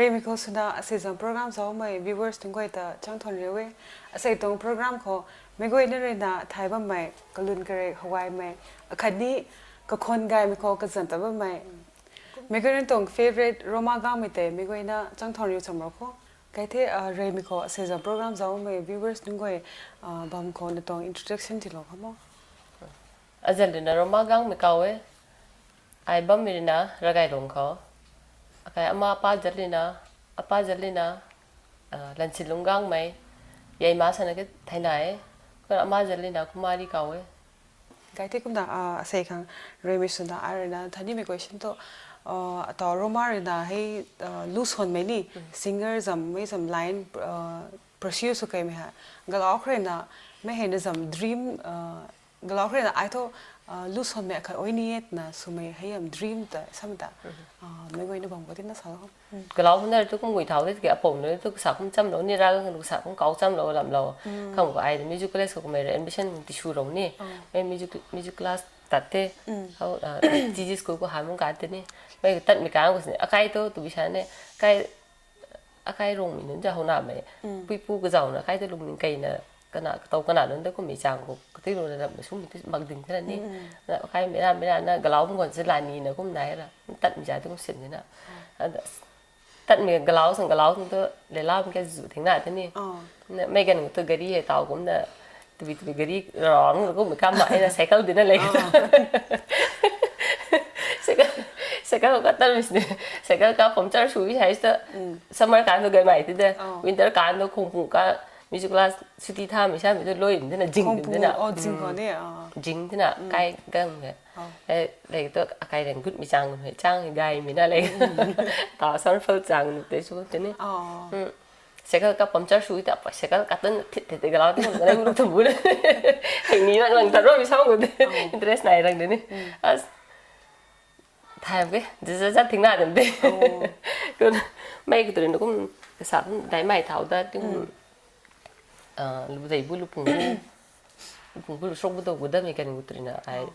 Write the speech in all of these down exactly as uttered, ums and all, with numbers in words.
Mei khou swna asei zam program zaumei viewers nunc guay ta changthan riu e. Asei tuang program khou meic guayna ruina thay bammei kalun karek howai mei, akhatni kakhon gaymei khou kazan ta bammei, meic guayna tuang favourite Roma Gangmei tei meic guayna changthan riu cham ro khou. Kai the, ah, reymei khou asei zam program zaumei viewers nunc guay, ah, bam khou na tuang introduction tilou khamo. Azat ruina Roma Gangmei kaw e. Ai bammei ruina Ragailung khou. Akai ama apa zat ruina, apa zat ruina, ah, Lansilung Gangmei. Yei ma sana ke thaina e. Kumna ama zat ruina Kumari kaw e. Kai the kumna, ah, asei khang reymei swna ai ruina thanimei question tu, ah, ataw Roma ruina hei, ah, lu swanmei ni, singer zam, mei zam line, ah, pursue sw keimei ha. Galau khou ruina, mei hei na zam dream, ah, galau khou ruina ai thu, ah, lu swanmei akhat oi ni e twna swmei hei am dream ta, samei ta, ah, meic guayna bam khou tina sa lo. Galau khou na tu kum gui thau de, tiki apou na tu kasa kum chamlou ni, ral khang kasa kum kau chamlou, lamlou. Khang khou ai music class khou kamei rui admission tisw rou ni. Mei music, music class tat the. Hau, ah, T G school khou han mung ka te ni. Mei tatmei kang khou sini, akai tu, tu bisa ne. Kai, akai Rongmei nunc za hou namei. Puipu kazauna, akai tu lungning keina, kana, katow kana nunc ta kummei chang khou, kati rui na ram na sumei tu mak ding thena ni. Na, akai mei ra, mei ra, na galau bam khou se la ni na kum nai ra. Tatmei za tu kum sin ni na. Ada, tatmei galau sang galau tu lelam ke zu thing na te ni. Na, mei ganv tu gari hei tau kumna, tabi tabi gari rong kumna kam na, na cycle dina le. Cycle, cycle ka tatmei sini, cycle ka puncture sw bi sai ta, summer kan tu gaymei ti de, winter kan tu khungpung ka, music class chuti thamei samei tu loi dina, jing Khungpung, dina. Oh, jing khou ni, ah. Jing dina, kai gang de. Eh, le tu akai rang gut mi chang, chang gaymei na le. Ta summer chang te sw te ni. Cycle ka puncture sw ta, cycle ka tan thit thit galau tu, na gu tu bu na. Hei ni lang lang ta ro mi sam gu de. Interest nai rang de ni. As, thay ke, za, za, za thing na de. Kumna, mei kutri na kum, kasa kum, dai mai thau da, kum, ah, lu dei bu lu pung bu, lu pung bu lu srok bu dou gu da mei kan kutri na, ai,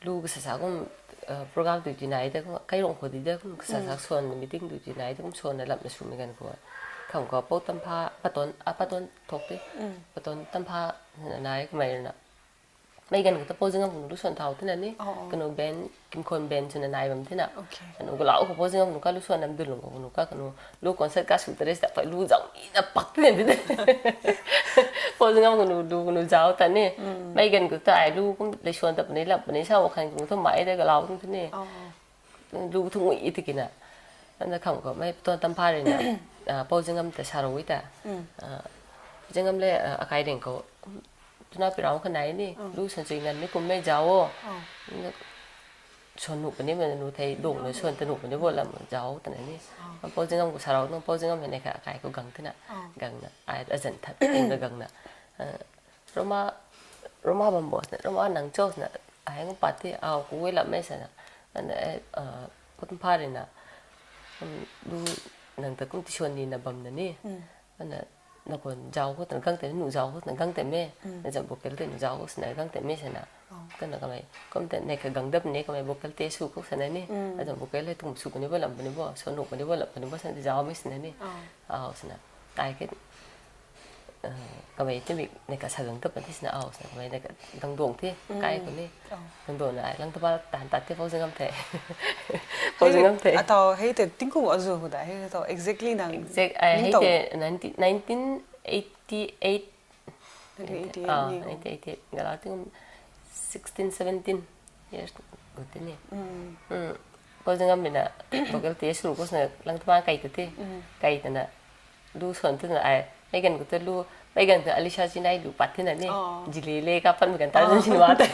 lu kasa sa kum, ah, program tu ti nai da, kum, kai rong khou di da, kum, kasa sa suan meeting tu ti nai da, kum, suan na lam na sw mei kan khou. Khang khou, Pou Tampha, Paton, ah, Paton thok te, Paton Tampha, na nai, kamei na. Mei ganv khou ta Pou Zingam khou lu suan thau tina ni. Kanu band, Kimkhon band swna nai bam tina. Kanu galau khou Pou Zingam khou ka lu suan nam dulung khou kanu ka kanu lu concert ka su ta res ta pa lu zau ni na pak tina ti. Pou Zingam khou lu, lu kanu zau ta ni. Mei ganv khou ta ai lu kum le suan ta pani lap pani sa wo khan kanu ta mai de galau tum tina. Lu thung ui ti kina. Ana khang khou mei Paton Tampha ruina, ah, Pou Zingam ta sa rou ui ta. Ah, Zingam le, ah, akai reng khou. Tuna pirau kha nai ni, lu san chui ngan ni kum mei zau o. Suan nu pani, mei nu thei dong na suan ta nu pani bo lam zau ta na ni. Pou Zingam khou sa rou nung, Pou Zingam hei ne kha akai khou gang tina. Gang na, ai azan that, na gang na. Ah, Roma, Roma bam bo sna, Roma nang cho sna, ai ngu pat ti, au, ku wei lam mei sana. Ana, eh, ah, Pou Tampha ruina, um, lu nang ta kum ti suan ni na bam na ni. Ana, na kon zau khou tana gang te, nu zau khou tana gang te me. Na zam vocal te nu zau khou sna gang te me sana. Kana kamei, kum te ne kha gang dap ne kamei vocal te su khou sana ni. Na zam vocal le tum su pani bo lam pani bo, suan nu pani bo lam pani bo sana zau mei sana ni. Au, sana. Ai ke, eh, kamei timi ne ka sa gang ta pati sna au sna kamei ne ka gang dong the, kai khou ni. Gang dong na ai lang ta ba tan tat the Pou Zingam the. Pou Zingam the. Ataw hei te tingkum azu khou da, hei ataw exactly nang Exact, ai hei te nineteen, nineteen eighty-eight. Nineteen eighty-eight Ah, ni. Nineteen eighty-eight. Galau tingkum sixteen, seventeen years khou te ni. Pou Zingam ruina vocal te su khou sna lang ta ba kai ta the. Kai ta na. Lu suan tu na ai. Mei ganv khou ta lu, mei ganv khou Alisha Chinai lu pat thina ni. Zilele ka pat mei ganv ta zun sin wa ta.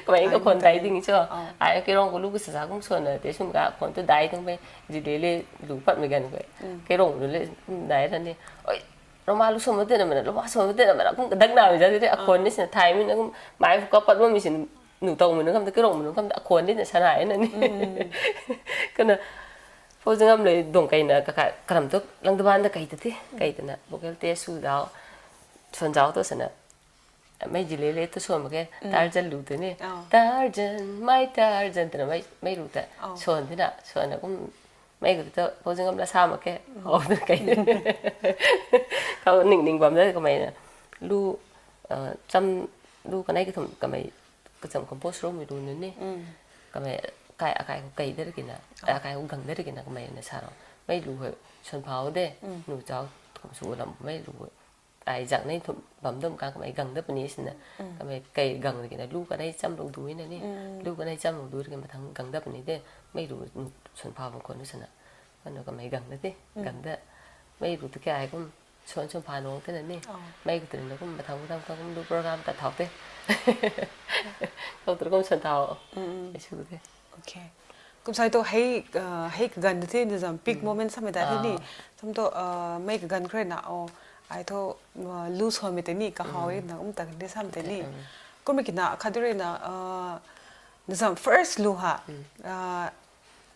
Kamei ka khon dai ding cho. Ai, kei rong khou lu kasa sa kum suan na te sum ka khon tu dai tung mei. Zilele lu pat mei ganv khou. Kei rong lu le, kum dai ta ni. Oi, Roma lu suan ma te na mana, Roma suan ma te na mana, kum kadak na mei za te, akhon ni sina thai mei na kum, mai khou ka pat ma mei sin, nu tau mei nu kam ta, kei rong mei nu kam ta, akhon ni na sana ai na ni. Kana, Pou Zingam le dong kai na, ka, ka, karam tu, lang ta ban ta kai ta the, kai ta na, vocal te su dau, suan zau tu sana. Mei zilele tu suan ma ke, Tarzan lu te ni. Tarzan, my Tarzan, ta na mei, mei lu ta. Suan te na, suan na kum, Mei ka tu, posing am la sa mak ke. Khou tu kai. Khou ning ning bam da kamei na. Lu, uh, cham, lu kanei kathum kamei, kacham compose ro mei lu nu ni. Kamei kai, akai khou kai da kina, akai khou gang da kina kamei na sa ro. Mei lu hei, son phau de, nu chau, kum su lam mei lu hei. Ai zak nei thum bam dum kang kamei gang da puni sina. Kamei kai gang da kina, lu kanei cham lu du na ni. Lu kanei cham lu du kina mathang gang da puni de, mei lu nu son phau bam khou nu sina. Kanu kamei gang da de, gang da. Mei lu tu khe ai kum, son son pha nung tina ni. Mei ka tu na kum mathang mathang kum lu program ta thau te. Kau tu kum son thau. Ai su te. Okay. Kum sai tu hei, uh, hei kagan tu the, na zam peak moment samei ta the ni. Sam tu, uh, mei kagan kre na, oh, ai tu, uh, lu son mei te ni, kahau e na, um ta kan de sam te ni. Kum kina, khat du re na, uh, na zam first lu ha. Uh,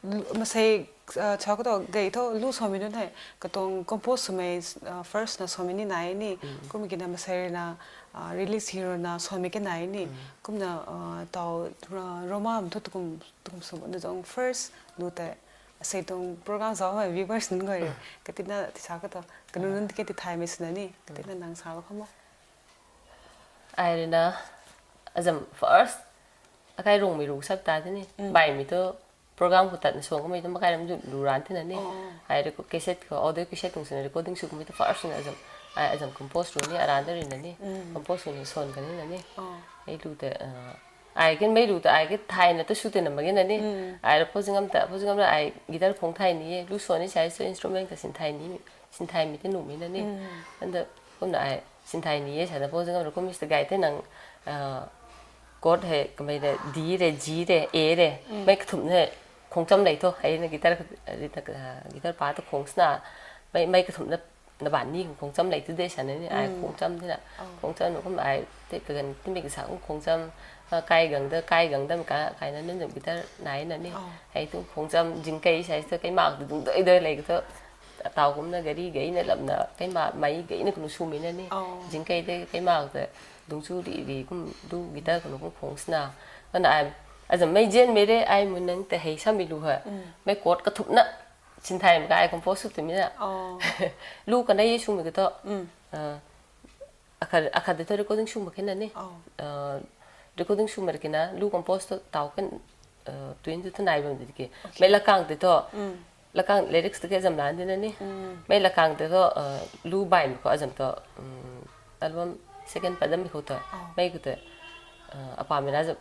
lu, masei, uh, chau ka tu, gay tu, lu son mei nu hei, katuang compose swmei, uh, first na son mei ni nai ni. Kum kina masei re na, uh, release hero na son mei ke nai ni. Kum na, uh, tau, uh, Roma am tu tukum tukum sw na zong first lu te, asei tuang program zau mei viewers nunc guay, katina tisa ka tu, kanu nunc tike ti thay mei sina ni, katina nang sa lo khamo. Ai rui na, azam first, akai rung mei ru sap ta tini, bai mei tu, program khou tat na suang kamei tu, makai ram zu lu ran tina ni. Ai reco-, cassette khou, audio cassette tung sina recording sw kamei tu first na azam, ai azam compose ru ni, aran da rui na ni, compose ru ni son kani na ni. Ai lu te, uh, ai ken mei lu ta ai ke thay na tu su te na mak ge na ni. Ai ra posing am ta, posing am ra ai guitar khong thay ni e. Lu son ni sai so instrument ka sin thay ni, sin thay mei te nu mei na ni. Anda kum na ai sin thay ni e, sa na posing am ra kum is the guy te nang, ah, chord hei kamei re, D re, G re, A re. Mei kathum hei khong cham lei tho. Ai na guitar, guitar pa tu khong sna. Mei, mei kathum na na ban ni khong cham lei tu de sa na ni, ai khong cham tina. Khong cham nu kum ai te kagan ti mei kasa kum khong cham, ah, kai gang da, kai gang da ka, kai na nunc zam guitar nai na ni. Hei tu khong cham jing kai sai tu kai mak tu dung doi doi lei ka tu. Tau kum na gari gai na lam na, kai ma, mai gai na kunu su mei na ni. Jing kai te kai mak te, dung chu ri ri kum du guitar kunu kum khong sna. Kana ai, azam mei jen mei re, ai mun nang te hei sa mei lu ha. Mei chord kathum na, sin thay mei ka ai compose sw tu mei na. Lu kanei sw mei ka tu. Ah, akhat, akhat de tu recording sw mak khe na ni. Ah, recording sw mak khe na, lu compose tu tau kan, ah, tune tu tu nai bam de ke. Mei lakang te tu. Lakang lyrics tu ke azam lan de na ni. Mei lakang te tu, ah, lu bai mei khou azam tu, um, album second pat dam mei khou tu. Mei khou tu, ah, apa mei na azam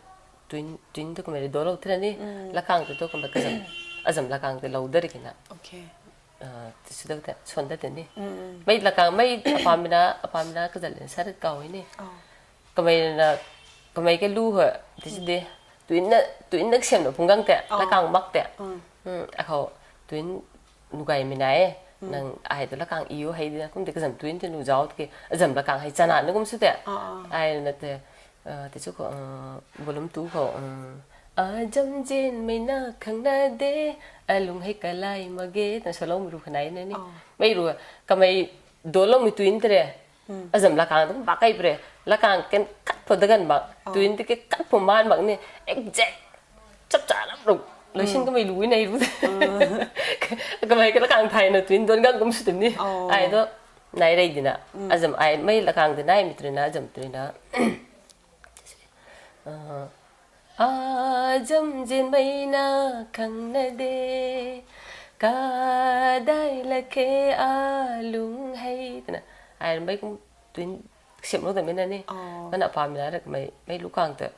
tune, tune tu kamei re do lou tina ni. Lakang te tu kamei kazam, azam lakang te lou da ri kina. Okay. Ah, ti su da te, son da te ni. Mei lakang, mei apa mei na, apa mei na kazal le sa ri kau ni. Kamei na, kamei ke lu ha, ti su de. Tune na, tune na siam na phung gang te, lakang mak te. Hmm, akhou tune nu gay mei na e. Nang ai tu lakang i o hei di na, kum te kazam tune te nu zau te ke, azam lakang hei chana na kum su te. Ai na te, ah, ti su khou, ah, volume two khou, ah, azam jen mei na khang na de, alung hei kalai mak ge, tan sa lou mei ru khanai na ni. Mei ru, kamei do lou mei tune te re. Azam lakang tu bak kai pre. Lakang ken kat pho da gan bak. Tune te ke kat pho man bak ni. Exact. Chap cha lam ru. Lou sin kamei lu nei ru. Kamei ke lakang thay na tune don gang kum su tim ni. Ai tu nai rei di na. Azam ai mei lakang te nai mei tu na, azam tu na. Ah, azam jen mei na khang na de, kadai la khe alung hei, tana. Ai mei kum tune siam lou ta mei na ni. Kana apa mei na rak mei, mei lu kang ta.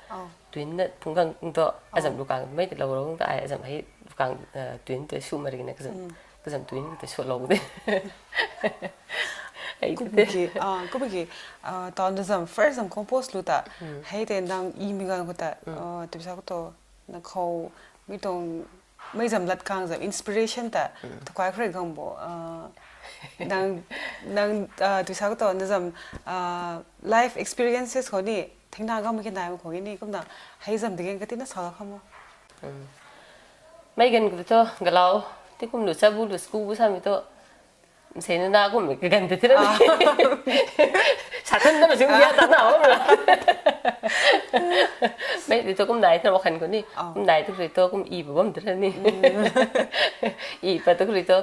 Tune na phung kang to, azam lu kang mei ta lou lou ta ai, azam hei lu kang, ah, tune ta su ma ri na kazam, kazam tune ta su lou de. Ai tu te. Kumki, ah, kumki, ah, tau na zam, first zam compose lu ta. Hei te nang i mei gan khou ta, ah, tip sa khou to, na khou, mei tuang, mei zam lat kang zam inspiration ta, tu kai khre gang bo, ah, nang, nang, ah, tip sa khou to, na zam, ah, life experiences khou ni, thingna gang mei ke nai ma khou ni, kumna, hei zam di gen kati na sa la khamo. Mei gan khou to, galau, ti kum lu cha bu lu school bu sa mei to, sei na na kum mei kagan te tira. Sa Athun na sing dia ta na. Mei di tu kum nai thana wakhan ko ni. Kum nai tu kri tu kum i bu bam tu ni. I pa tu kri tu.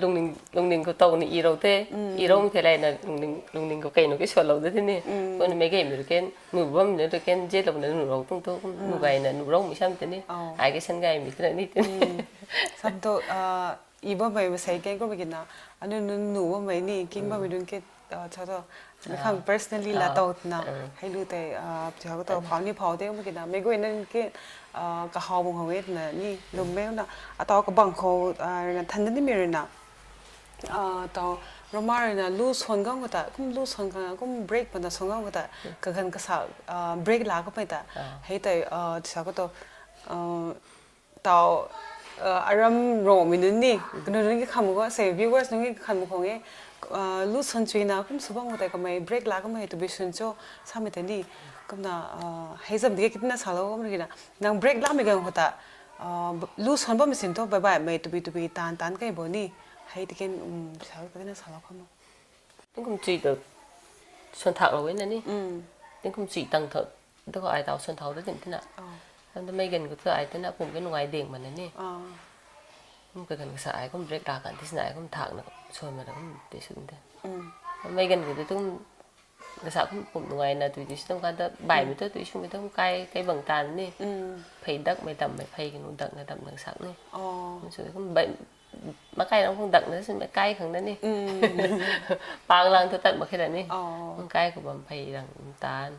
Lungning lungning ko tau ni i rou te. I rou the lai na lungning lungning ko kai nu ke so lou de ni. Ko ni mei ge mi ken nu bam ni ken je lou na nu rou tung tu kum nu gai na nu rou mi sam te ni. Ai ke san gai mi te ni te ni. Sam tu i bam mei masei ken ko mi kina. Anu nu nu bam mei ni king bam mei dun ke. Cha to mi khang personally la tau na hei lu te cha ko to phau ni phau te mi kina mei goi na ke ka hau bung hau e na ni lum mei na atau ka bang khou na than ni mi rui na tau Roma rui na lu son gang ko ta kum lu son gang kum break pana son gang ko ta ka gan ka sa break la ka pai ta hei te cha ko to tau aram ro mi nun ni kanu nun ki kham ko se viewers nun ki kham khong e lu son chui na kum subang ko ta kamei break la kamei tu bi sun cho sa mi ta ni kumna hei zam di kitina sa lo kum ri na nang break la mi gang ko ta lu son bam sin to bai bai mei tu bi tu bi tan tan kai bo ni hei tiken sa kitina sa lo kham. Tingkum chui tu suan thak lou na ni. Tingkum chui tang tho. Tu ko ai tau suan thau tu tin tina. Tam tu mei gan ko tu ai tina pum ke nungai ding mana ni. Kum ka gan ka sa ai kum break la kan ti sina ai kum thak na suan mana kum ti sun te. Mei gan ko tu tum ka sa kum pum nungai na tu ti sun kan ta bai mi tu tu sun mi tu kai kai bang tan ni. Phei dak mei dam mei phei kanu dak na dam na sak ni. Su kum bai makai rang khung dak na sin makai khang na ni. Pang lang thu tat mak khe na ni. Makai khou bam phei rang tan.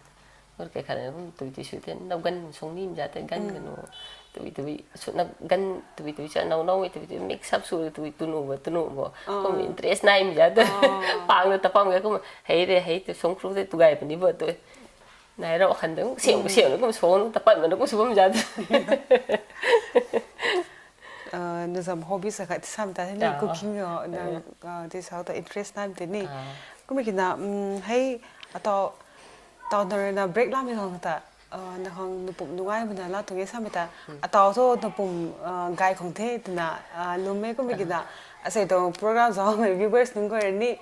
Kut kai khat na kum tui tui sui te nau gan sung ni mja te gan kanu. Tui tui sut na gan tui tui cha nau nau tui tui mix up su tui tunu bo tunu bo. Kum interest nai mja te. Pang na tapam ga kum hei re hei tu sung kru te tu gai pani bo tu. Nai rau khan te siam siam na kum sung tapat ma na kum su bam mja te. Nazam hobby sa khat sam ta ni cooking nang ti sau ta interest nam te ni. Kum kina hei atau tau na rui na break lam mi khang ta na khang nupum nungai buna la tu nge sam ta atau thu nupum gai khang the tina lum me kum kina asei tu program zau mei viewers nung ko ni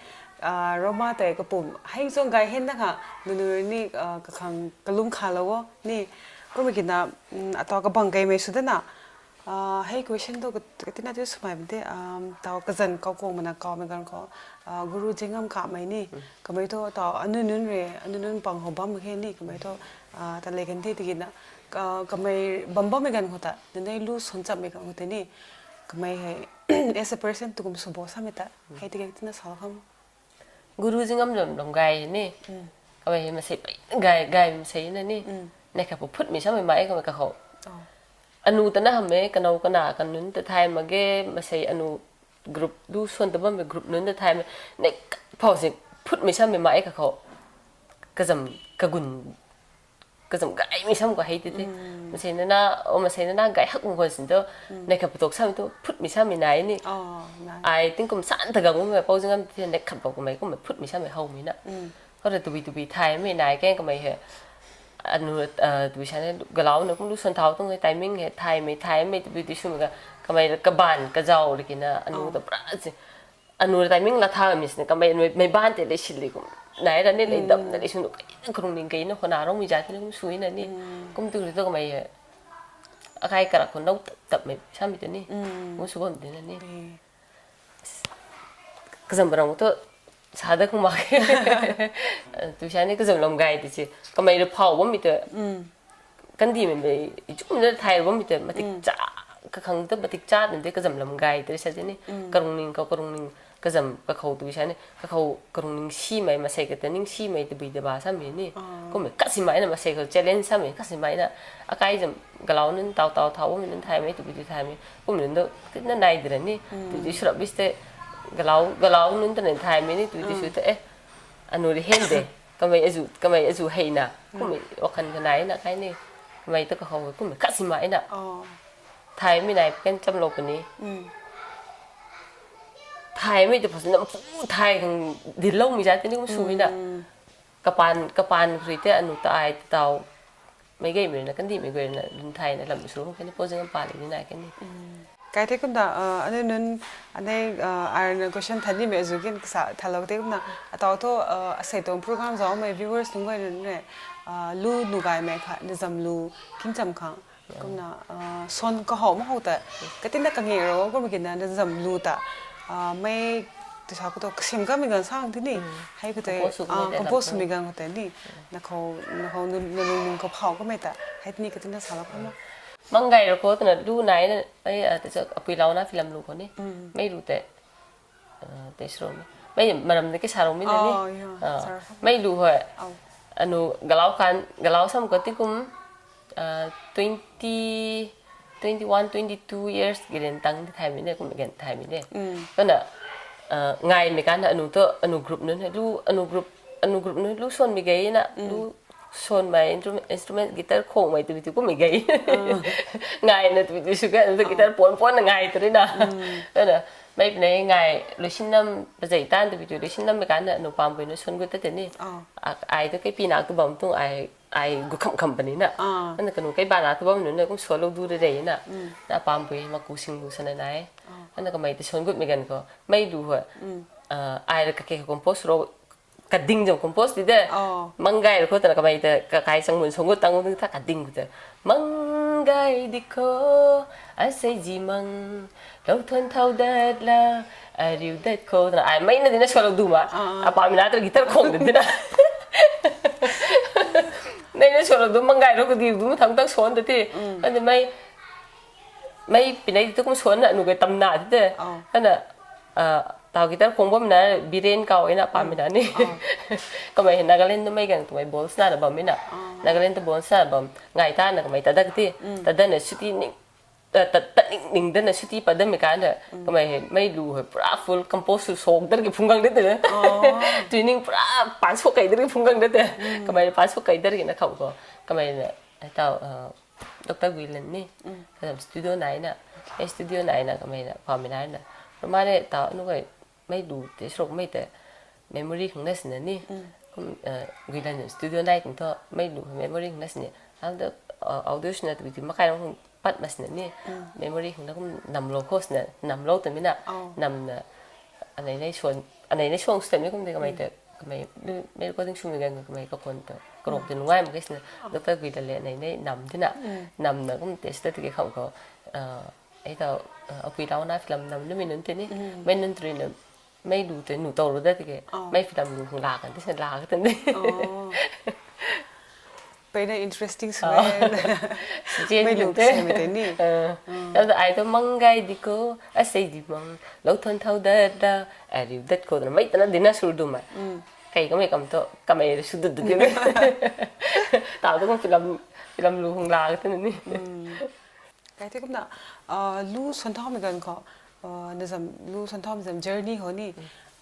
Roma te kapum hei chung gai hen na kha nunu ni kakhang kalum kha lo ni kum kina atau kabang gai mei su de na Hei question tu katina tu swmei bam te tau kazan kau kuang mana kaumei ganv khou guru Zingam Kamei ni kamei thu tau anunc nunc re anunc nunc pang khou bam khe ni kamei thu ta lei kan the tiki na kamei bam bammei ganv khou ta nanei lu suan chammei ganv khou tei ni kamei hei as a person tu kum sw bo samei ta hei tiki tina sa kham. Guru Zingam lum lum gay ni. Kamei hei masei pei gay gay masei na ni. Neih khat pu phutmei samei mak e kamei kakhou. Anu ta na hamh e kanou kana kanunc ta thay mak ge masei anu group du suan ta bammei group nunc ta thaymei neih khat pou si phutmei samei mak e kakhou. Kazam kagun kazam gaymei sam khou hei ti the. Masei nana o masei nana gay hak kum khwan sin tu neih khat pu tok samei tu phutmei samei nai ni. Ai tingkum san ta gang bammei Pou Zingam ti the neih khat pou kummei kummei phutmei samei howmei na. Khou rui tabui tabui thaymei nai keng kamei hei anu tabui sa ni galau na kum lu suan thau tuang hei timing hei thaymei thaymei tabui ti swmei ka kamei kabaanv kazau rui kina anu ta pra si anu rui timing la thamei sini kamei mei baanv tei lei sili kum nai ra ni lei dam na lei sunu kai na karung ning kai na khou na rongmei zat ni kum sui na ni kum tu rui tu kamei hei akai karak khou nau tap tapmei samei ta ni kum sw bam ti na ni. Kazam barang tu sa da khang mak tu sa ni kazam lam gay ti si kamei rui phau bammei tu kandihmei mei chumna thay bammei tei matik cha kakhang ta matik cha nunc tei kazam lam gay tei sa tei ni karungning khou karungning kazam kakhou tei sa ni kakhou karungning simei masei kata ning simei tabui taba samei ni kummei kasi mai na masei khou challenge samei kasi mai na akai zam galau nunc tau tau thau bammei nunc thaymei tabui tei thaymei kummei nunc tu na nai di ra ni tei tei surap bis tei galau galau nunc ta nunc thaymei ni tei tei su tei e anu rui hen de kamei azu kamei azu hei na kummei wakhan kanai na kai ni kamei ta kakhou kummei kasi mai na thaymei nai ken chamlou puni thaymei ta phu nam pu thay khang diloumei zat tei ni kum sui na kapan kapan rui tei anu ta ai ta tau mei gaymei na kandihmei guay na lun thay na lam sw kani Pou Zingam Kamei ni nai kani Kai the kumna, uh, ane nunc, ane, uh, arna question than nimei azu kin kasa thalou the kumna, atau thu, uh, asei tuang program zaumei viewers nunc guay nunc ne, uh, lu nu gaymei kha, na zam lu, king cham khang. Kumna, uh, son kahow ma how ta, katina kange ro, kumna kina na zam lu ta, uh, mei, tu sa ko to, kasim kamei gan sang tini, hei ko te, Compose sw kamei ah, te compose lam sw mei gan ko te ni, na khou, na khou, na lung nung kaphau kamei ta, hei tini katina salou khang ma. Mang gay ro ko twna lu nai na, ai, ah, te cho, apui lau na film lu ko ni. Mei lu te, ah, te sro mi. Mei maram de ke sa ro mi na ni. Oh, yeah. Ah, sa ro. Mei lu hoi. Oh. Anu galau kan, galau sam ko ti kum, ah, twenty, twenty one, twenty two years gilen tang di thai mi ne, kum gen thai mi ne. Mm. Kana, ah, ngai mi kan anu to, anu group nunc lu, anu group, anu group nunc lu son mi gay na, lu son mei instrument, instrument guitar khong mei tu tu kum mi gay. Ngai na tu tu su ka, anu to guitar pon pon na ngai tu ri na. Kana, mei pnei ngai, lu sin nam, pazai tan tu tu, lu sin nam mi kan anu pam pui nu son gu ta te ni. Oh. A, ai to ke pi nak tu bam tung ai, ai gu kham kham pani na. Ah. Ana kanu kai ba na tu bam nu na kum solo du re re na. Mm. Na pam pui ma ku sing lu sana nai. Ah. Ana kamei te son gut mi gan ko. Mei lu ho. Mm. Ah, ai ra ka ke compose ro ka ding jong compose di de. Oh. Mang gay ro ko ta na kamei te ka kai sang mun son gut tang ding ta ka ding ko te. Mang gay di ko. Asei ji mang. Lou thuan thau dat la. Ariu dat ko ta na. Ai mei na di na solo du ma. Ah. Apa mi na ta guitar khong di na. Nei na solo du mang gay ro ko di du ma thang tang son ta ti. Mm. Ani mei, mei pinei tu kum son na nu ke tam na ti te. Oh. Ana, ah, tau guitar khong bam na Biren kau ina pa mi na ni. Oh. Kamei Nagaland tu mei gan kamei bol sna na bam ina. Oh. Nagaland tu bol sna bam. Ngai ta na kamei ta dak ti. Mm. Ta dan na suti ni. Ta, ta, ta ning, ning dan na suti pa dan mi kan da. Mm. Kamei hei, mei lu hei, pura full compose su sok dar ki phung gang de te. Oh. Training pura pan sok kai dar ki phung gang de te. Mm. Kamei pan sok kai dar ki na kham ko. Kamei na, ai tau, ah, Doctor Guilan ni. Mm. Kasam studio nai na. Ei studio nai na, kamei na, pa mi nai na. Roma ne, tau, nu kai, mei lu te, srok mei te, memory khang na sina ni. Mm. Kum, eh, Guilan studio nai kum tho, mei lu memory khang na sina. Ang da, eh, audio sina tu ti makai rong khang pat ma sina ni. Mm. Memory khang na kum nam lo ko sina, nam lo ta mi na. Oh. Nam na, anei nei suan, anei nei suan sina ni kum de kamei te, kamei, mei recording sw mi gan kamei ka kon ta. Karok te nungai ma ke sina. Oh. Doctor Guilan le anei nei nam ti na. Mm. Nam na kum te sita ti ke kham ko. Eh, ei tau, eh, apui tau na film nam na mi nun te ni. Mm. Mei nun tri na, mei lu te nu tau ru da ti ke. Oh. Mei film lu hung la kan ti sen la ka ten de. Oh. Pei na interesting sw. Oh. Jen mei lu te. Se mi te ni. Eh. Mm. Tau ai to mang gay di ko, asei di mang, lou thuan thau dat da, ariu dat ko, mei ta na di na sur du ma. Mm. Kai kamei kam to, kamei su du du di. Tau to kum film, film lu hung la ka ten ni. Mm. Kai the kumna, ah, lu son thau mi gan ko, ah, na zam, lu son thau mi zam journey ho ni,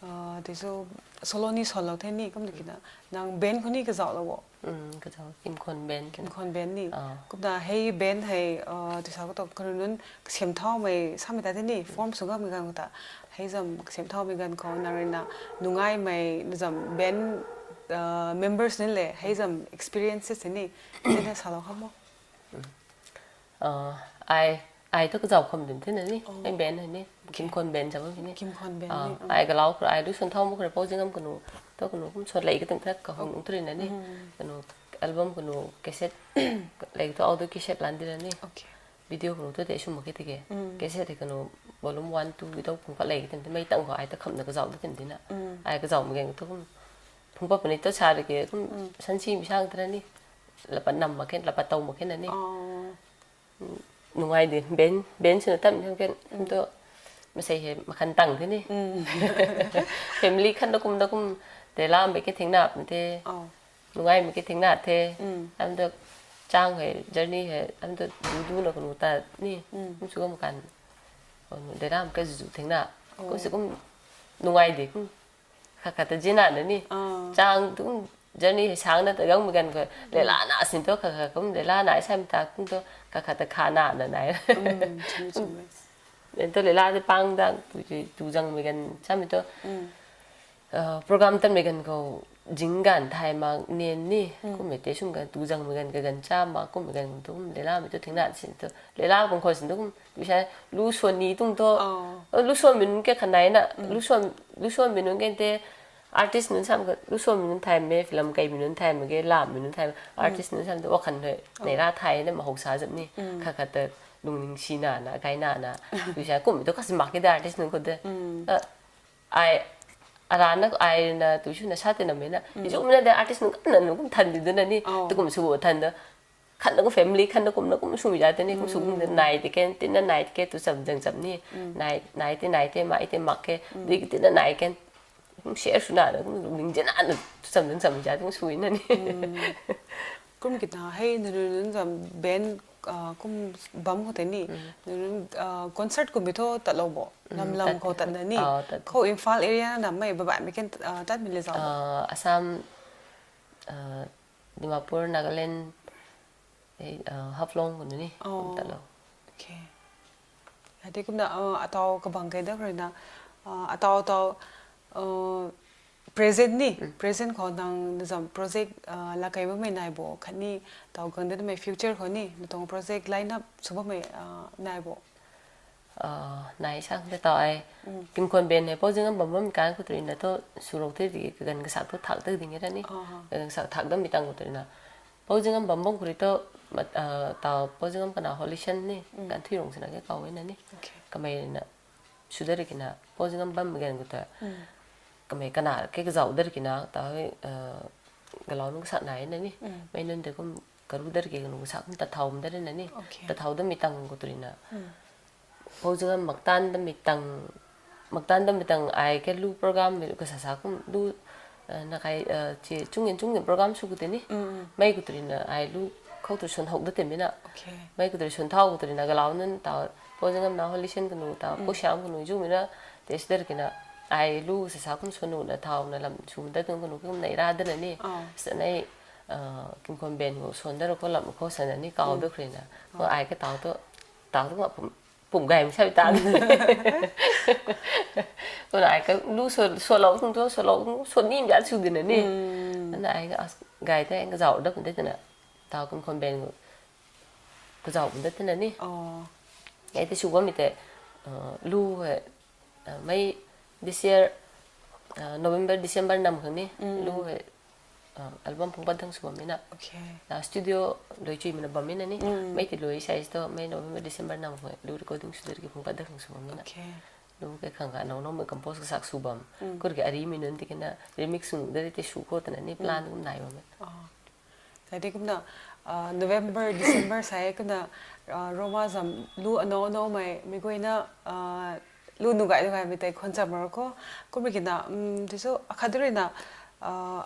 ah, te so solo ni son lo the ni, kum de kina, nang band ko ni kazau lo wo. Mm, kazau, Kimkhon band. Kimkhon band ni. Ah. Kumna hei band hei, ah, te sa ko to, kanu nun, kasem thau mei, sa mi ta the ni, form su ga mi gan ko ta, hei zam kasem thau mi gan ko, na ri na, nungai mei, na zam band, ah, members ni le, hei zam experiences ni, te na sa lo kham mo. Mm. Ah, ai, ai to kazau kham din the na ni. Oh. Ai band hai ni. Okay. Kimkhon band zam ni. Kimkhon band ni. Ah, ai galau khra, ai lu son thau mo khra pau jingam kanu. To kanu kum son lei ka ting thak ka hong ung tri na ni. Mm. Kanu album kanu cassette lei to audio cassette lan di na ni. Okay. Video kanu to te sum ke ti ke. Mm. Cassette kanu volume one, two to phung pha lei ka ting mei tang ko ai to kham na kazau da ting di na. Mm. Ai kazau mi gan to kum phung pha pani to sa de ke kum san si mi sang tra ni. Lapa nam ma ken, lapa tau ma ken na ni. Oh. Nungai di, ben, ben sina tam ni ken, kum to, masei hei, makhan tang the ni. Mm. Family khan da kum, da kum, de lam be ke thing nap the. Oh. Nungai mi ke thing na the. Mm. Am da chang hei, journey hei, am da du du na kunu ta ni. Mm. Kum su kum kan. Kunu de lam ke zu thing na. Oh. Kum su kum nungai di, kum. Kha kha ta jina na ni. Ah. Chang tu journey hei sang na ta gang mi gan ko. Le la na sin to kha kha kum le la na sam ta kum to kha kha ta kha na na na. Mm, chumi, chumi. Len to le la de pang dang tu ji, tu jang mi gan sam to. Mm. Ah, program tan mi gan ko. zing ganv thay mak nen ni, kummei tei sum ganv tu zangmei ganv kaganv cha mak kummei ganv tu kum lelamei tu thingna sin tu lela bang khou sin tu kum bisa lu suan ni tung tu, lu suanmei nunc ke khanai na, lu suan, lu suanmei nunc ke te artist nunc sam ka lu suanmei nunc thaymei, film keimei nunc thaymei ke, lammei nunc thaymei, artist nunc sam tu wakhan hei neira thay na mahou sa zam ni, khat khat ta lungning si na na, gai na na, bisa kummei tu kasi mak ke de artist nunc khou de. Ai, arana ai na tu suna sa te na mei na. Izu mei na de artist nunc kan na nunc kum than di de na ni. Tu kum su than de. Khan na kum family, khan na kum na kum sumi ja te ni, kum su kum de nai te ken, tin na nai te ke tu cham jang cham ni. Nai, nai te, nai te, mak te, mak ke. Di tin na nai ken. Kum share suna na, kum ling jana na, tu cham jang cham ja te kum sui na ni. Kum kina hei nunu nunc zam band, ah, kum bam khou tei ni. Nunu, ah, concert kum bi tho tat lou bo. Lam lam khou tat na ni. Khou Imphal area na mei babai mei ken, ah, tat mei le zau bo. Ah, Assam, ah, Dimapur, Nagaland, eh, ah, Haflong kum ni. Kum tat lou. Okay. Ati kumna, ah, atau kabang kai da rui na, ah, atau atau, ah, present ni, present khou nang na zam project, ah, la kai bammei nai bo, khatni tau gang da mei future khou ni, na tuang project line up sw bammei, ah, nai bo. Ah, nai sang de tau ai. Kimkhon band hei pau zing am bam bam kan khou tui na tu surou te di kagan kasak tu thak te ding e ra ni. Kagan kasak thak dam mi tang khou tui na. Pau zing am bam bam khou ri tu, ah, tau pau zing am kana Holy Shan ni, kan thui rong sina ke kau e na ni. Okay. Kamei na sudar kina, pau zing am bam gan khou ta. Kamei kana ke kazau dar kina, ta, eh, galau nung sak nai na ni. Mei nunc de kum karu dar ke nung sak kum ta thau dar na ni. Okay. Ta thau dam mi tang khou tui na. Pau zing am maktan dam mi tang, maktan dam mi tang ai ke lu program mi kasa sa kum lu, eh, na kai, eh, chi chung in chung in program sw khou tei ni. Mei khou tui na ai lu khou tu sun hok da te mi na. Okay. Mei khou tu sun thau khou tui na galau nunc ta pau zing am na Holy Shan kanu ta pau siam kanu zu mi na te sudar kina ai lu sa sa kum sun nu na thau na lam sum da tung kanu kum nei ra da na ni. Sa nei, eh, Kimkhon band khou sun da ru khou lam khou sa na ni kau da kri na. Khou ai ke tau tu, tau tu ma pum pum gay mei sa ta. Kumna ai ka lu sw, swlou tung tu, swlou tung, sw nim ja sw di na ni. Kumna ai ka as, gay te, ka zau da kum de te na. Tau kum khon ben gu. Ka zau kum de te na ni. Oh. Ai te sw bam mi te, uh, lu he, uh, May this year, uh, November, December nam khang ni. Lu he, ah, album phung pat dang sw bam e na. Okay. Na studio lui chui mana bam e na ni. Mm. Mei ti lui size tu, May, November, December nam khou lu recording sw de ki phung pat dang sw bam e na. Okay. Lu ke khang ka nau nau mei compose ka sak sw bam. Mm. Kur ke ari mi nunc ti ke na remix sw de te sw khou ta na ni plan kum nai bam e. Oh. Tadi kumna, ah, November, December sai kumna, ah, Roma zam lu anau anau mei, mi guay na, ah, lu nugai nugai mei tei khon cham ro khou. Kum ki na, um, tisu akhat ri na, ah,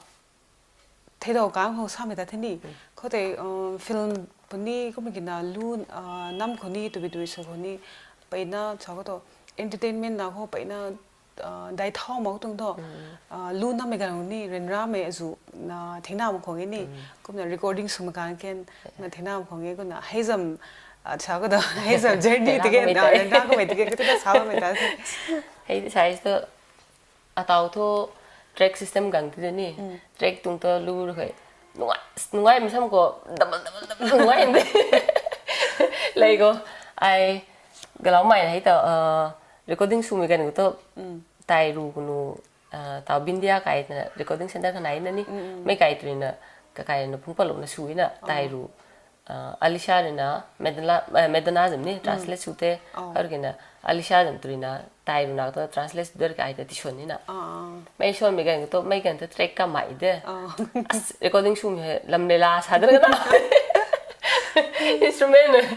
thei dau kang khou sa mei ta the ni. Mm. Khou tei, um, film puni kum ki na lu, ah, nam khou ni, tubi tubi sw khou ni, peyna sa khou tu entertainment na khou peyna, ah, dai thau mak tuang tu, ah, lu nam mei gan khou ni, ryanra mei azu na thei na mak khou ni, kumna recording sw mak kan ken, na thei na mak khou ni, kumna hei zam, ah, sa khou tu, hei zam journey ti ke, ryanra khou mei ti ke, kati ta sa mei ta. Hei size tu, atau thu track system gang ti ni. Mm. Track tuang thu lu ru hei. Nungai, nungai mi sam khou double, double, double nungai de. Lei khou, ai, galau mei hei ta, uh, recording sw mei gan khou tu, mm, tai ru kunu, uh, tau Bindia kai ta recording center khanai na ni. Mm, mm. Mei kai tu na, ka kai na phung palu na sw na, tai ru. Ah, Alisha rui na, Madonna, eh, Madonna zam ni, translate sw te, oh, har ki na, Alisha zam tu rui na, tai rui na, tu translate sw der ka ai ta ti swan ni na. Ah. Mei swan mei gan tu, mei gan tu track ka mai de. Ah. As, recording sw mei lam le la sa der ka na. Instrument,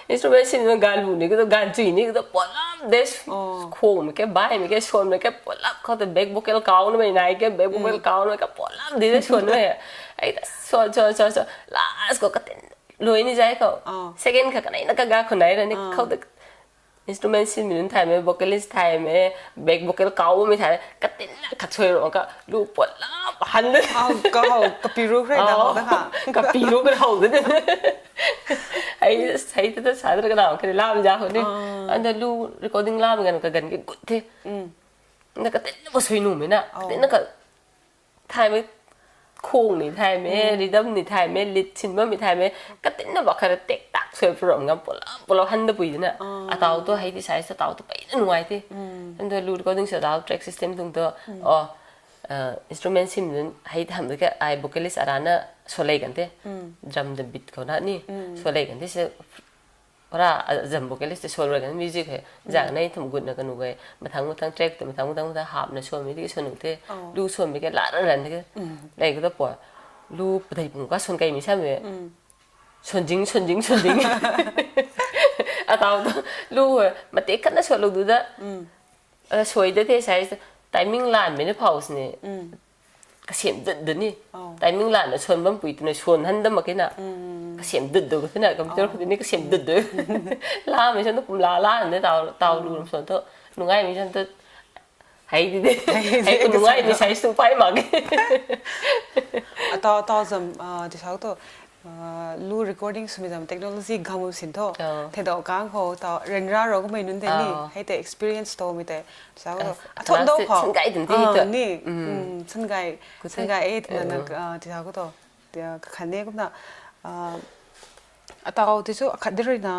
instrument sin na gan lu ni, ka tu gan chui ni, ka tu pualap de. Oh. Khong mei ke, bai mei ke, swan mei ke, pualap, khou tu back vocal kau na mei nai ke, back vocal kau na mei ke, pualap de, de swan mei. Ai ta, swan, swan, swan, swan. Last khou ka tin, lui ni zai khou. Oh. Second kha kanei na kaga khou nai ra ni, oh, khou ta instrument sin mi nunc thay mei, vocalist thay mei, back vocal kau mei thay, ka tin na ka chui ro ka lu pualap han de. Oh, ka hou, ka piru kre da hou da kha. Ka piru kre hou de. Ai, sai ta ta sa da ka na ka lam ja khou ni. Oh. Anda lu recording lam gan ka gan ki gut the. Mm. Na ka tin na ba sui nu mei na. Oh. Ka tin na ka Thaymei khung ni thaymei, rhythm ni thaymei, lead sin bammei thaymei, katinna bak khat ra tak tak sw program ngam pula pula han da pui dina. Atau tu hei ti sai sa tau tu pai na nuai te. Ando lu recording sa tau track system tung tu, oh, instrument sim dun hei tham de ka ai vocalist arana sw lei kan te. Drum the beat khou na ni sw lei kan te se. Para azam vocalist te solo kan music hei zang nei thum gut na kanu gai mathang mathang track te mathang mathang mathang hap na suami di sunu te lu suami ke la ran ke lei ko ta po lu pathai pung ka sun kai mi sa me sun jing sun jing sun jing atau tu lu mate kan na solo du da soi da te sai timing lan me na pause ni kasem dut dut ni. Timing lana suan bam pui twna suan han dam mak kena. Kasem dut dut kena computer khou ni kasem dut dut. La mi san tu pum la la ne tau tau lu ram suan tu nungai mi san tu hei di de. Hei ku nungai mi sai su pai mak ke. Atau atau zam ti sau tu lu recording sumi zam technology gamu sin tho. Thei dau kang khou tau ren ra ro kumei nun de ni. Hei te experience to mi te sau tu athon dau khou. Sun gai dun ti tu ni. Sun gai sun gai e na na ti sau tu. Kakhan ne kumna atau ti chu akhat di rui na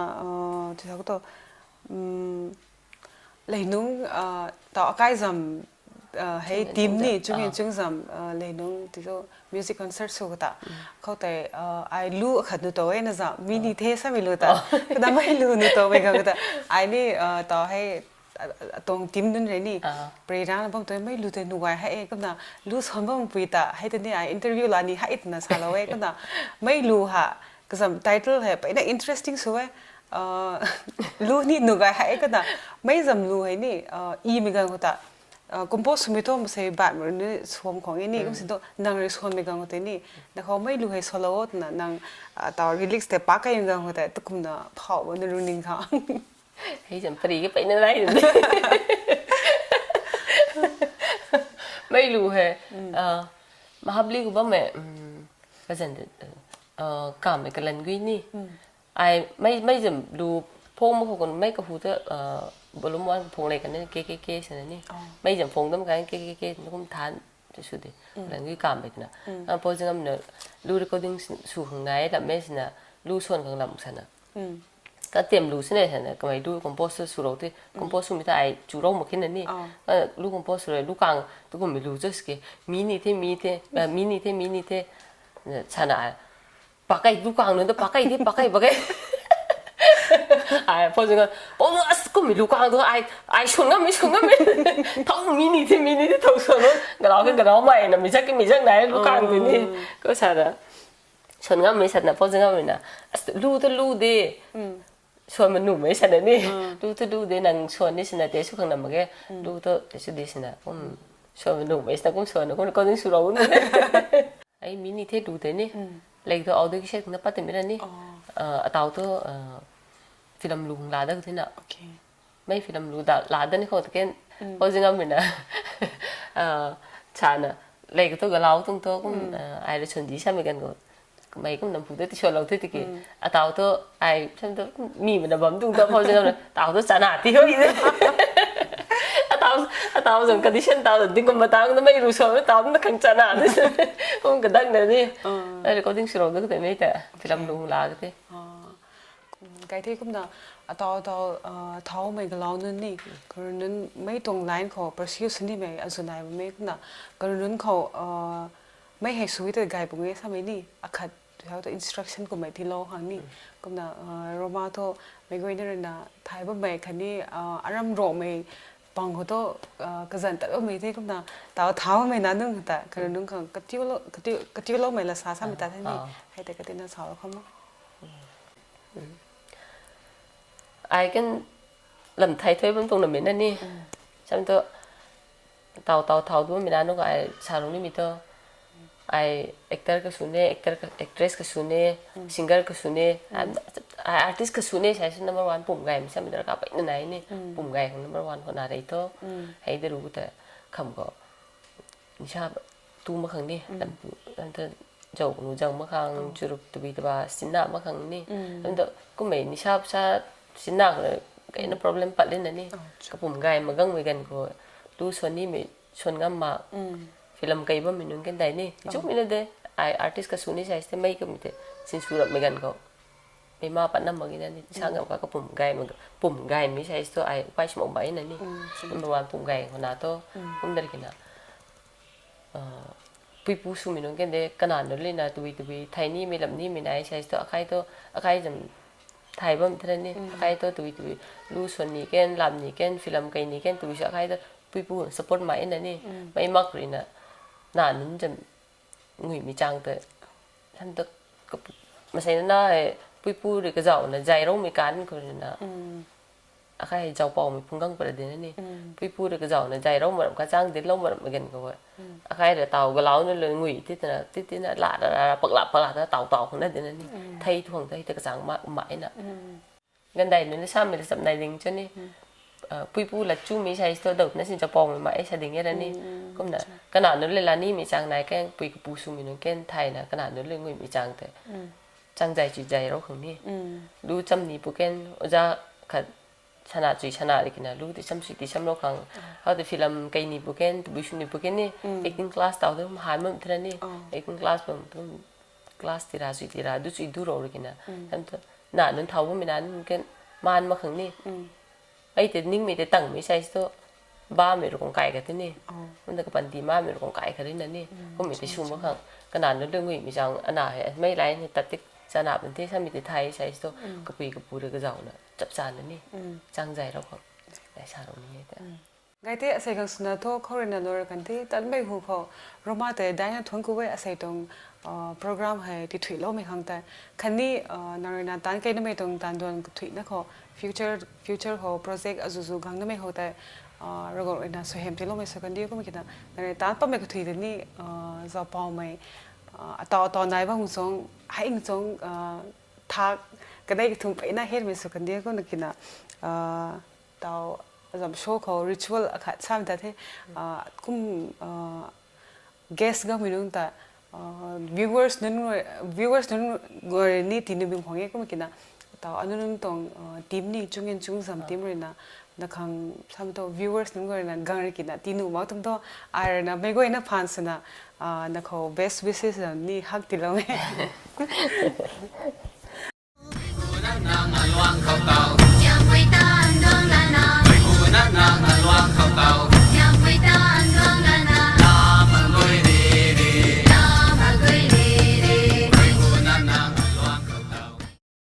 ti sau tu leinung tau akai zam hei team ni chung in chung zam leinung ti chu music concert su kata khou tei ai lu akhat nu to e na zam mi ni the sa mi lu ta kada mai lu nu to mei gang kata ai ni tau hei atong team nun re ni prerang bam tu mei lu te nuai hei e kumna lu son bam pui ta hei te ni ai interview la ni hei tna sa lo e kumna mei lu ha kazam title hei pei na interesting su e lu ni nuai hei kumna mei zam lu hei ni i mi gang kata compose sumi thom sei bat mur ni suam khong ni kum si to nang ri suam mi gang te ni na khou mei lu hei solo na nang tau lyrics te pa kai gang te tukum na phau na running kha. Hei zam pari ke pei na lai de. Mei lu hei. Mahabli ku bam e. Kazan de. Kam e kalan gui ni. Ai mei mei zam lu phong ma khou kun mei kahu ta volume one phong lei kan ni K K K sana ni. Mei zam phong dam kan K K K na kum than te su de. Kalan gui kam e tna. Apou zingam na lu recording su khang nai lam mei sina lu suan khang lam sana. Ka tem lu sina sana kamei lu compose su rou te compose su mi ta ai chu rou mak khin na ni. Lu compose su rei lu kang tu kum mi lu just ke mi ni the mi the mi ni the mi ni the sana ai pakai lu kang nu ta pakai the pakai pakai ai pho jing ko as kum mi lu kang tu ai ai sun ngam mi sun ngam mi thau mi ni the mi ni the thau sun ngam galau ke galau mai na mi jak ke mi jak nai lu kang tu ni ko sana. Suan ngam mei satna pho zang ngam mei na. As lu tu lu de. Suan manu mei satna ni. Lu tu lu de nang suan ni sina te su khang nam mak ge. Lu tu te su di sina. Kum suan manu mei sina kum suan kum recording su rou ni. Ai mi ni the lu te ni. Lei tu audio ki set na pat te mi ra ni. Atau tu film lu hung la da the na. Mei film lu da la da ni khou ta ken pho zing ngam mei na. Chana lei ko tu galau tung tu kum ai ra chun di sa mei kan ko. Mei kum nam pu de ti suan lou the tiki. Atau tu ai chun tu mi mei na bam tung tu pho zing ngam na. Tau tu chana ti hoi de. Atau atau zam condition tau ding kum ma tau na mei lu suan tau na khang chana de. Kum kadak na ni. Ai recording su rou da te mei ta film lu la ka te. Kai the kumna atau atau thaumei galau nunc ni karun nunc mei tuang line khou pursue sini mei azu nai bammei kumna karun nunc khou mei hei sui ta gay pung e samei ni akhat how to instruction kummei tilou khang ni kumna Roma thu meic guayna ruina thay bammei khatni aram Rongmei pang khou thu kazanc tat bammei the kumna tau thaumei na nunc ta karun nunc khang katiuloumei la sa samei ta the ni hei tei katina sa kham Ai kan lam thai thuai bam tuang na mei na ni. Sam tu tau tau thau du mei na nu ai sa rung ni mi tu. Ai actor ka sw ne, actor ka, actress ka sw ne, singer ka sw ne, ai artist ka sw ne sai sw number one pum gay mi sam mi darkar pai na nai ni. Pum gay khang number one khou na rei tu. Hei de ru ta kham ko. Nisa tu mak khang ni lam tu lam tu zau nu zang mak khang churup tabi taba sinna mak khang ni lam tu kummei nisa sa sinna khang kei na problem pat lin na ni kapum gay mak gang mei gan khou lu suan ni mei suan ngam mak Film kei bammei nunc kan dai ni. Chukmei na de, ai artist ka sw ni size te mei kamei te. Sinsw rapmei ganv khou. Mei ma pat nam mak na ni. Sang gam ka kapum gaymei, pum gaymei size tu ai ukai sw mak bai na ni. Number one pum gay khou na tu. Kum dar ki na. Puipu swmei nunc kan de, kanac nunc le na tui tui, thei nimei lam nimei nai size tu, akai tu, akai zam thei bam thena ni, akai tu tui tui, lu swan ni kan, lam ni kan, film kei ni kan, tui sa akai tu, puipu support mai na ni, mei mak ri na, na nunc zam nguimei chang te, han tu, masei na na, puipu ri kazau na, zai rou mei kan khou ri na. Akai hei zaupaumei phunggang para dina ni. Puipu ri kazau na zai rou maram kachang din lou maram magen ka e. Akai ra tau galau na le ngui ti tina, ti tina, la, la, la, la, pakla, pakla, ta tau, tau, khang na dina ni. Thei tu khang ta, hei ta kachang ma, ma e na. Gandai nunc ni samei la chap nai ding cho ni. Ah, puipu la chumei size tu dou na sin zaupaumei ma e sa ding e ra ni. Kumna, kanac nunc le la nimei chang nai kan, pui kapu swmei nunc kan, thei na, kanac nunc le nguimei chang te. Chang zai chui zai rou khang ni. Lu cham ni pu kan, oja khat sana chui sana ri kina, lu ti cham chui ti cham rou khang. How the film kei ni pu kan, tabui sw ni pu kan ni, acting class tau tu, han mam thena ni. Acting class bam tu, class tira chui tira, du chui du rou ri kina. Tam tu, na nunc thau bammei na nunc kan, man mak khang ni. Ai te ningmei te tangmei size tu, bamei rui kong kai ka te ni. Munda kapan ti mamei rui kong kai ka ri na ni. Kummei te sw mak khang, kanac nunc le nguimei chang, ana hei, mei lai ni tat tik, chana ban te, samei te thei size tu, kapui kapu ri kazau na, chap cha na ni. Chang zai rou khang, lai sa rou ni e te. Gay te asei khang swna thu khou rui na lor kan the, tanmei hu khou, Roma te daina thuanc ku e asei tuang, ah, program hei tithuiloumei khang tei. Khatni, ah, nang rui na taanc kei namei tuang taanv duan kathuina khou, future, future khou project azuzu gang namei khou tei, ah, Ravguangc rui na suaihiam tiiloumei sw kan diu kum kina, nang rui taanc pammei kathui tei ni, ah, zaupaumei, ah, atau atau nai bam chang, hei chang, ah, thak, kanei kathumh peyna hemei sw kan diu kum kina, ah, tau, azam show khou ritual akhat sam ta the, ah, kum, ah, guest gaumei nunc ta, ah, viewers nunc, viewers nunc guay ni tinu bing khwang e kum kina, tau, anu nunc tuang, ah, team ni chung in chung zam team rui na, na khang sam tu viewers nunc guay rui na gang ri kina, tinu mak tuang tu, ai rui na, mei guay na phaan swna, ah, na khou best wishes zam ni hak tiilou e.